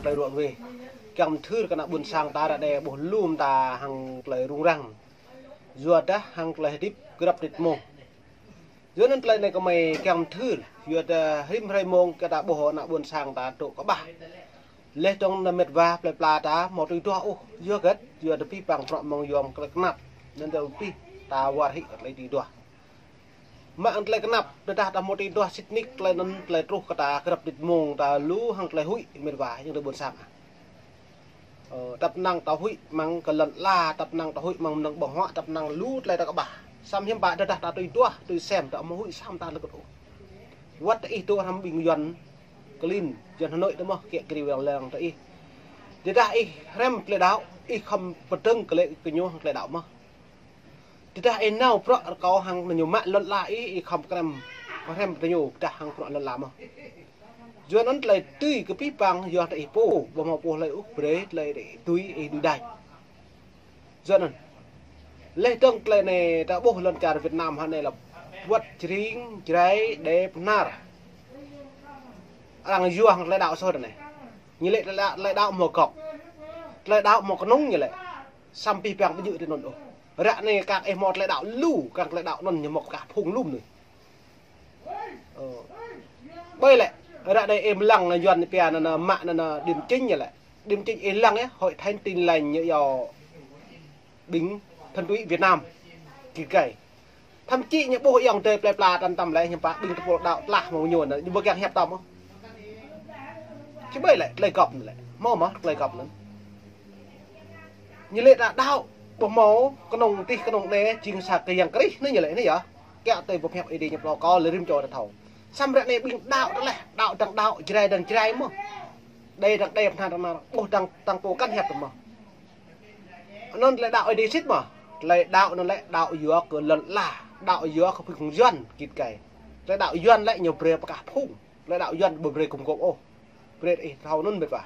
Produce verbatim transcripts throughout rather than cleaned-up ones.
Klei ruă ruê. Kiăng mthưr kơ ană ƀuôn sang ta ară anei ƀuh lum ta hăng klei rŭng răng. Yua dah hăng klei hdĭp grăp dĭt mông. Yua anăn klei anei kơ mei kiăng mthưr. Yua dah hĭm hrei mông kơ ta ƀuh ană ƀuôn sang ta dôk kƀah. Leh dơ̆ng anăn mĭt wa plei pla ta mâo tui duah ôh. Yua hgĕt, yua dah bi păng prăk mơ̆ng yuôm klei knap. Anăn dah bi ta war hĭ klei tui duah. Mă hŏng klei knap, tơdah ta mâo tui duah sĭt nik klei anăn klei truh kơ ta grăp dĭt mông ta lu hăng klei huĭ mĭt wa, ayŏng adei ƀuôn sang. Ơ, tăp năng ta huĭ mơ̆ng kơ lăn ala, tăp năng ta huĭ mơ̆ng mnơ̆ng ƀơ̆ng huă, tăp năng lu klei ta kƀah. Săm hiam pă tơdah ta tui duah, tui sem, ta mâo huĭ săm ta lĕ kơ ôh. Wăt ih dôk hrăm ƀing Yuăn klin, Yuăn Hà Nội ta mơh, kiă kriê wang lăng ta ih. Tơdah ih hrăm klei đăo, ih khăm pơdơ̆ng klei kơ ñu hŏng klei đăo mơh. Tơdah ih nao prăk rơkâo hăng ñu mă lăn ala ih, ih khăm krem, krem tơ ñu, tơdah hăng prăk lăn ala mơh. Yua anăn klei tui kơ bi păng, yua ta ih pô, ƀu mâo pô hlei ôh brei, klei tui ih đuĕ đač. Yua anăn. Leh dơ̆ng klei anei ta ƀuh lăn čar Việt Nam hŏng anei lă wăt Jring, Jrai, Đê, Bhnar. Arăng yua hăng klei đăo soh anei. Ñu lĕ klei đăo, klei đăo mâo gŏk. Klei đăo mâo knông ñu lĕ. Săm bi păng ƀu djŏ ti anăn ôh. Ară anei kăng ih mâo klei đăo lu, kăng klei đăo anăn ñu mâo pkah phung lum anei. Ơ. Ƀai lĕ, ară anei ih mlăng anăn Yuăn pia anăn, anăn mă anăn, anăn Điểm Chính ñu lĕ. Điểm Chính ih lăng yơh, Hội Thánh Tin Lành ñu yua ƀing thuần túy Việt Nam. Kĭt gai. Thậm chí ñu ƀuh ayŏng adei plei pla tăm tăm lĕ, hiam pă ƀing tơpul đăo tlah mâo ñu anăn, ñu ƀu kiăng hiăp tăm ôh. Či ƀai lĕ, klei găp anăn lĕ. Mâo mơh, klei găp anăn. Ñu lĕ ta đăo, ƀu mâo, knông tih, knông anei, jing sa kơ Yang Krist anei ñu lĕ, anei yơh. Kiă tui boh hiăp Aê Diê ñu plŏ kơ lĕ rĭm čô ta thâo. Săm ară anei ƀing đăo ta leh, đăo dơ̆ng đăo, Jrai dơ̆ng Jrai mơh. Đê dơ̆ng Đê, Bhnar dơ̆ng Bhnar, ƀuh dơ̆ng, dơ̆ng pô kăn hiăp ta mơh. Anăn klei đăo Aê Diê sĭt mơh. Klei đăo anăn lĕ đăo yua kơ lăn ala, đăo yua kơ phung Yuăn kĭt gai. Klei đăo Yuăn lĕ ñu brei pkah phung. Klei đăo Yuăn ƀu brei gum gôp ôh. Brei ih thâo anăn mĭt wa.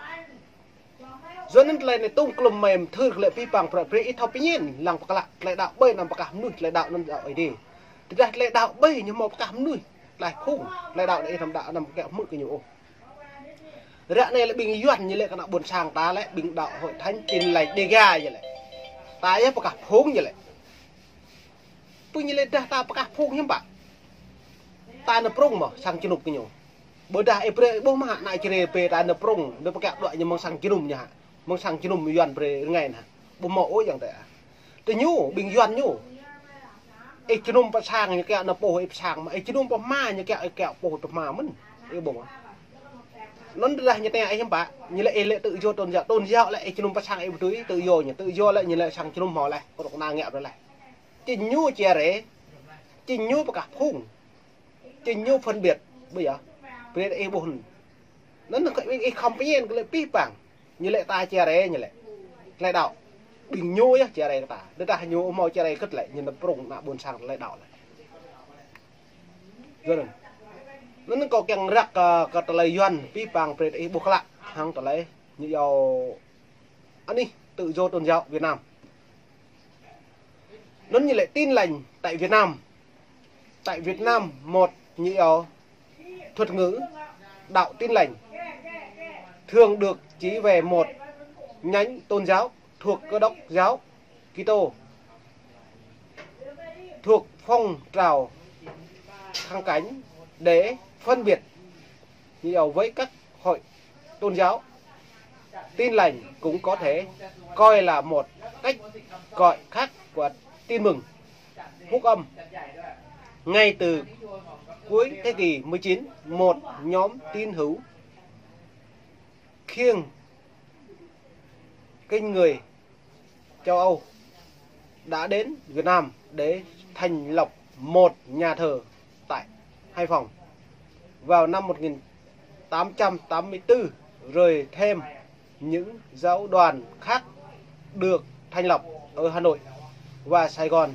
Yua anăn klei anei tŭng klŭm mei mthưr klei bi păng prăk brei ih thâo pơñen lăng pơklă klei đăo ƀai anăn pkah mnuih, klei đăo anăn đăo Aê Diê. Tơdah klei đăo ƀai ñu mâo pkah mnuih, klei phung, klei đăo anei ih thâo đăo anăn kiă hmư̆ kơ ñu ôh. Ară anei lĕ ƀing Yuăn ñu lĕ kơ ană ƀuôn sang ta lĕ ƀing đăo Hội Thánh Tin Lành Đêga ñu lĕ. Ta yơh pkah phung ñu lĕ. Pô ñu lĕ dah ta pkah phung hiam pă. Ta nao prŭng mơh sang jơnum kơ ñu. Ƀôdah ih brei ƀuh mơh hă ană Jrai brei ta nao prŭng, nao pơkiă đuĕ ñu mơ̆ng sang jơnum ñu hă. Mơ̆ng sang jơnum Yuăn brei rơngai anăn hă. Ƀu mâo ôh ayŏng adei ah. Tơ ñu, ƀing Yuăn ñu. Ih jơnum pơ sang ñu kiă nao pô ih pơ sang mơh, ih jơnum pơ hma ñu kiă, ih kiă pô pơ hma mơ̆n. Ih ƀuh mơh. Anăn tơdah ñu tơña ih hiam pă, ñu lĕ ih lĕ tự do tôn giáo, tôn giáo lĕ ih jơnum pơ sang ih ƀu dưi, tự do ñu, tự do lĕ ñu lĕ sang jơnum mâo leh, kơ rŏk na ngă brei leh. Či ñu chia rẽ, či ñu pkah phung, či ñu phân biệt, ƀiă, brei ih ƀuh anăn. Anăn kơ ih khăm pơñen klei bi păng, ñu lĕ ta chia rẽ ñu lĕ. Klei đăo, ƀing ñu yơh chia rẽ kơ ta. Tơdah ñu mâo chia rẽ kơ̆t lĕ, ñu nao prŭng ană ƀuôn sang klei đăo lĕ. Yua anăn. Anăn kâo kiăng răk kơ, kơ tơlơi Yuăn, bi păng brei ih ƀuh klă, hăng tơlơi, ñu yua anih tự do tôn giáo Việt Nam. Anăn ñu lĕ Tin Lành tại Việt Nam. Tại Việt Nam một như ở thuật ngữ đạo Tin Lành thường được chỉ về một nhánh tôn giáo thuộc Cơ Đốc giáo Kitô, thuộc phong trào kháng cánh để phân biệt như ở với các hội tôn giáo. Tin Lành cũng có thể coi là một cách gọi khác của Tin Mừng Phúc Âm. Ngay từ cuối thế kỷ mười chín, một nhóm tín hữu khiêng Kinh Người châu Âu đã đến Việt Nam để thành lập một nhà thờ tại Hải Phòng. Vào năm một nghìn tám trăm tám mươi tư, rồi thêm những giáo đoàn khác được thành lập ở Hà Nội và Sài Gòn.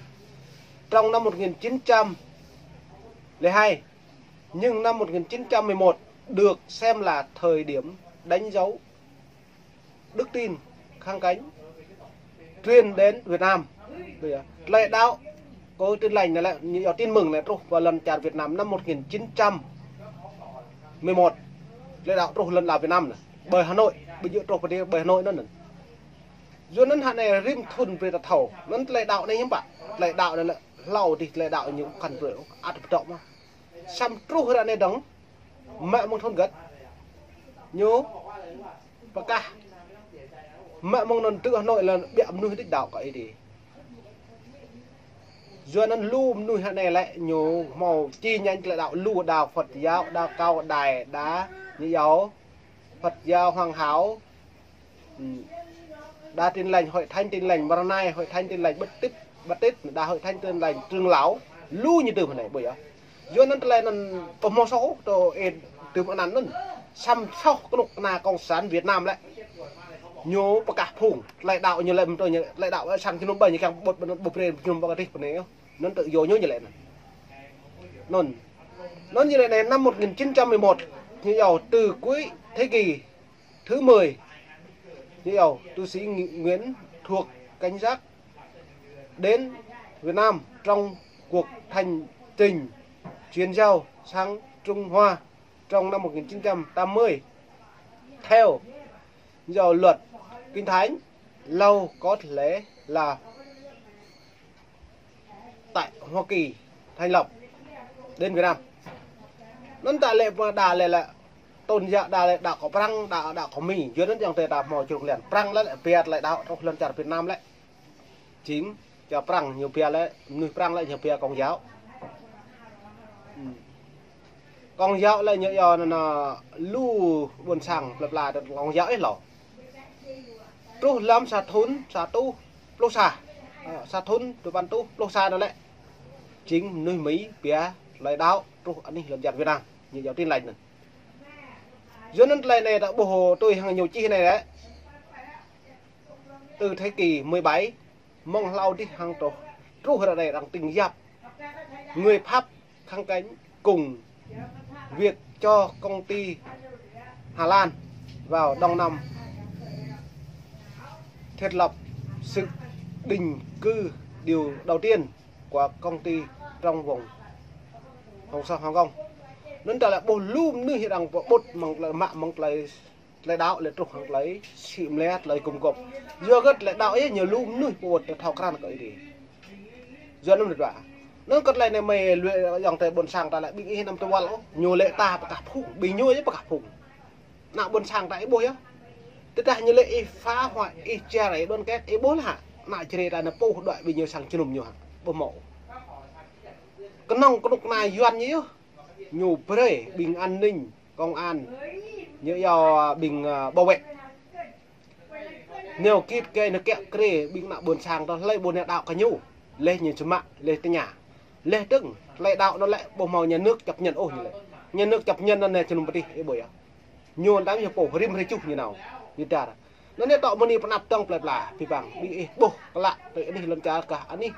Trong năm một nghìn chín trăm lẻ hai, nhưng năm một nghìn chín trăm mười một được xem là thời điểm đánh dấu đức tin kháng cánh truyền đến Việt Nam. Bây giờ, klei đăo Cơ Tin Lành anei lĕ, ñu yua Tin Mừng anei truh pơ lăn čar Việt Nam năm một nghìn chín trăm mười một. Klei đăo truh lăn ala Việt Nam anei. Ƀơi Hà Nội, Ƀu djŏ truh pơ anei ƀơi Hà Nội anăn. Yua anăn hŏng anei rĭm thŭn brei ta thâo. Anăn tơlơi đăo anei hiưm pă. Tơlơi đăo anei lĕ hlâo dih tơlơi đăo ñu kăn brei ôh, ăt pơdŏ mơh. Săm truh ară anei dơ̆ng, mă mơ̆ng thŭn gơ̆t. Ñu pơkah. Mă mơ̆ng anăn truh Hà Nội lĕ ƀiă mnuih đĭč đăo kơ Aê Diê. Yua anăn lu mnuih hŏng anei lĕ ñu hmâo chi nhánh tơlơi đăo lu, đa Phật giáo, đa Cao Đài, đa ñu yao Phật giáo Hòa Hảo, đa Tin Lành, Hội Thánh Tin Lành Mrnai, Hội Thánh Tin Lành Baptist, Baptist, đa Hội Thánh Tin Lành Trưởng Lão, lu ñu dưm hŏng anei ƀuh yơh. Yua anăn tơlơi anăn ƀuh hmâo soh ôh, tơ ê dưm anăn anăn. Săm soh knŭk kna Cộng sản Việt Nam lĕ. Ñu pơkah phung, tơlơi đăo ñu lĕ mtô ñu, tơlơi đăo sang jơnum ƀai ñu kiăng ƀuh, ƀuh brei jơnum ƀai kơ dih pơ anei. Anăn tơ yua ñu ñu lĕ anăn. Anăn. Anăn ñu lĕ anei năm một nghìn chín trăm mười một, ñu yao từ cuối thế kỷ thứ mười, ñu yao tu sĩ Ngi-, Nguyễn thuộc Cảnh Giác đến Việt Nam trong cuộc hành trình chuyển giao sang Trung Hoa trong năm một nghìn chín trăm tám mươi. Theo giao luật Kinh Thánh, lâu có thể là tại Hoa Kỳ thành lập đến Việt Nam. Anăn ta lĕ pơ đa lĕ lĕ tôn giáo đa lĕ đăo kơ Prăng, đa đăo kơ Mi. Yua anăn ayŏng adei ta hmâo čruk liăn. Prăng lĕ lĕ pia tơlơi đăo truh lăn čar Việt Nam lĕ. Jing, čar Prăng ñu pia lĕ, mnuih Prăng lĕ ñu pia Công giáo. Công giáo lĕ ñu yua anăn, lu ƀuôn sang plei pla tơ Công giáo ih lŏ. Truh hlăm sa thŭn, sa êtuh, pluh sa. Ơ, sa thŭn, dua păn êtuh, pluh sa anăn lĕ. Jing mnuih Mi pia tơlơi đăo truh anih lăn čar Việt Nam. Ñu yua Tin Lành anăn. Yua anăn tơlơi anei ta ƀuh tui hŏng ñu čih anei lĕ. Từ thế kỷ mười bảy, mơ̆ng hlâo dih hŏng truh, truh ară anei arăng tĭng yap. Người Pháp kháng cánh cùng việc cho công ty Hà Lan vào Đông Nam thiết lập sự định cư điều đầu tiên của công ty trong vùng Hồng Sa Hồng Kông. Anăn ta lĕ ƀuh lu mnuih arăng pơƀut mơ̆ng tơlơi mă mơ̆ng tơlơi tơlơi đăo lĕ truh hŏng tơlơi sĭ mlei, tơlơi gum gôp. Yua kơ tơlơi đăo ih ñu lu mnuih pơƀut tơ thâo krăn kơ Aê Diê. Yua anăn mĭt wa. Anăn kơ tơlơi anei mei lu ayŏng adei ƀuôn sang ta lĕ ƀing ih năm tơ wăl ôh, ñu lĕ ta pơkah phung, ƀing ñu yơh pơkah phung. Ană ƀuôn sang ta ih ƀuh yơh. Tơdah ñu lĕ ih phá hoại, ih chia rẽ đoàn kết, ih ƀuh lah. Ană črê ta anăn puh đuĕ ƀing ñu sang jơnum ñu hă. Ƀuh mâo. Knŏng knŭk kna Yuăn ñu yơh. Ñu brei ƀing an ninh, công an, ñu yua ƀing, ơ, bảo vệ. Nao kĭt kơ nao kiă kriê ƀing ană ƀuôn sang tơ hlei ƀuôn nao đăo kơ ñu. Leh ñu čmă, leh tơña. Leh dơ̆ng, tơlơi đăo anăn lĕ ƀuh mâo nhà nước chấp nhận ôh ñu lĕ. Nhà nước chấp nhận anăn nĕ čơnŭm pơtih, ih ƀuh yơh. Ñu tam yơh pô rĭm hrei čuh ñu nao. Ñu dar. Anăn nĕ tŏ mơ̆ng anei pơnăp dơ̆ng plei pla, bi băng, ƀing ih ƀuh klă, tơ anih lăn čar kah anih.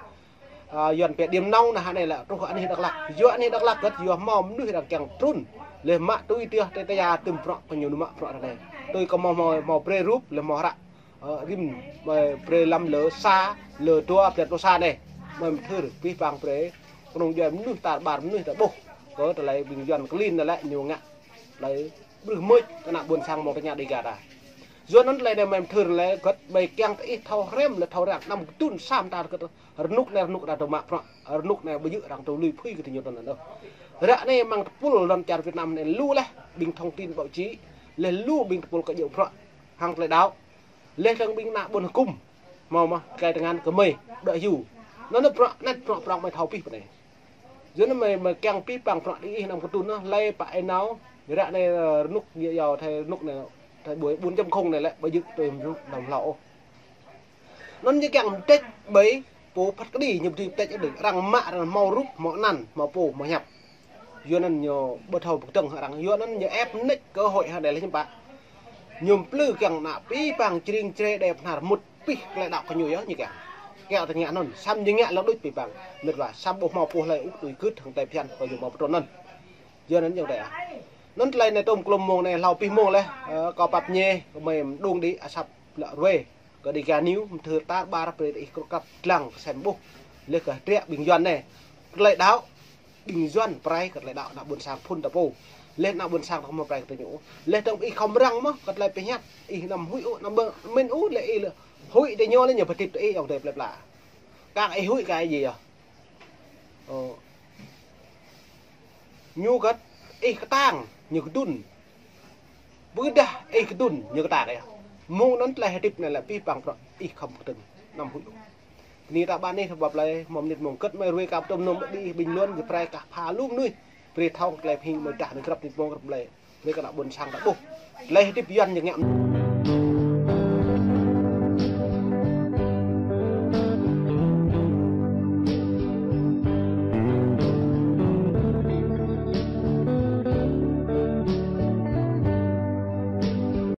Ơ, Yuăn pia điểm nóng nah anei lĕ truh anih Dak Lak. Yua anih Dak Lak gơ̆t yua mâo mnuih arăng kiăng trŭn. Leh mă tui tiah tê tê ya tŭm bruă kơ ñu mă bruă anei. Tui kơ mâo, mâo, mâo brei rup, leh mâo hră. Ơ, rĭm, mâo brei lăm lơ sa, lơ dua, blan pluh sa anei. Mâo mthưr, bi băng brei. Knŏng djuai mnuih tar ƀar mnuih ta ƀuh. Kơ tơlơi ƀing Yuăn klin anăn lĕ ñu ngă. Tơlơi brưh mưč, kơ ană ƀuôn sang mâo tơña Dega ta. Yua anăn tơlơi anei mei mthưr lĕ gơ̆t ƀai kiăng tơ ih thâo hrăm lĕ thâo răng, năm kdŭn sa mta gơ̆t rơnŭk anei rơnŭk arăng tơ mă bruă, rơnŭk anei ƀu djơ̆ arăng tơ lui phui kơ ti ñu tơ anăn ôh. Ră anei mơ̆ng tơpul lăn čar Việt Nam anei lu leh, ƀing thông tin báo chí, leh lu ƀing tơpul kơ djơ̆ bruă, hăng tơlơi đăo. Leh dơ̆ng ƀing ană ƀuôn hgŭm, mâo mơh, tơkai tơngan kơ mei, đuĕ hiu. Anăn bruă, anăn bruă, bruă mei thâo pih pơ anei. Yua anăn mei, mei kiăng pih păng bruă diih năm kdŭn anăn, hlei pă ih nao, ră anei, ơ, rơnŭk ñu yua thei rơnŭk anei, thei ƀuôn, ƀuôn chấm không anei lĕ, ƀu djơ̆ tui rơnŭk năm hlâo ôh. Anăn ñu kiăng mdêč ƀai pô phat kđi ñu bi mdêč đĭ, arăng mă arăng mâo rup, mâo anăn, mâo pô, mâo hiăp. Yua anăn ñu ƀu thâo pơkdơ̆ng arăng, yua anăn ñu ĕp mnêč cơ hội hă anei lĕ hiưm pă. Ñu mplư kiăng ană pih păng čring čre đe pơhnar mŭt pih tơlơi đăo kơ ñu yơh ñu kiăng. Kiăng tơ ngă anăn, săm ñu ngă lăng đuč pih păng. Mĭt wa, săm ƀuh mâo pô hlei ŭk tui gưt hăng tei phiăn kơ ñu mâo pơtrŭn anăn. Yua anăn ayŏng adei ah. Anăn tơlơi anei tŭm klŭm mông anei hlâo pih mông leh, ơ, kâo pap ñe, kơ mei mđung đĭ asăp lă ruê. Kơ Dega News, mthưr tar ƀar brei ih krŭ kăp dlăng kơ sem ƀuh. Leh kơ hriă ƀing Yuăn anei. Tơlơi đăo, ƀing Yuăn prai kơ tơlơi đăo ană ƀuôn sang phŭn ta pô. Leh ană ƀuôn sang ta mâo brei kơ diñu. Leh dơ̆ng ih khŏm răng mơh kơ tlei pơhiăp, ih anăm huĭ ôh, anăm mĭn ôh, leh ih leh huĭ diñu leh ñu pơtip tơ ih ayŏng adei plei pla. Kang ih huĭ kơ ai jih yơh. Ñu kơt ih ktang, ñu kdŭn. Ƀiădah ih kdŭn, ñu ktang yơh. Mơ̆ng anăn tlei hdĭp anei lĕ bi păng prŏ ih khŏm kdơ̆ng, anăm huĭ ôh. Bni ta ƀan ih, ta ƀuh leh, mâo mnĭt mông kơt mei ruê kăp tŭm nôm đĭ bình luận, kơ brei kơ pha lŭm nuih. Brei thâo tlei phing mei dah nui grăp mnĭt mông grăp leh. Brei kơ ană ƀuôn sang ta ƀuh. Tlei hdĭp Yuăn ñu ngă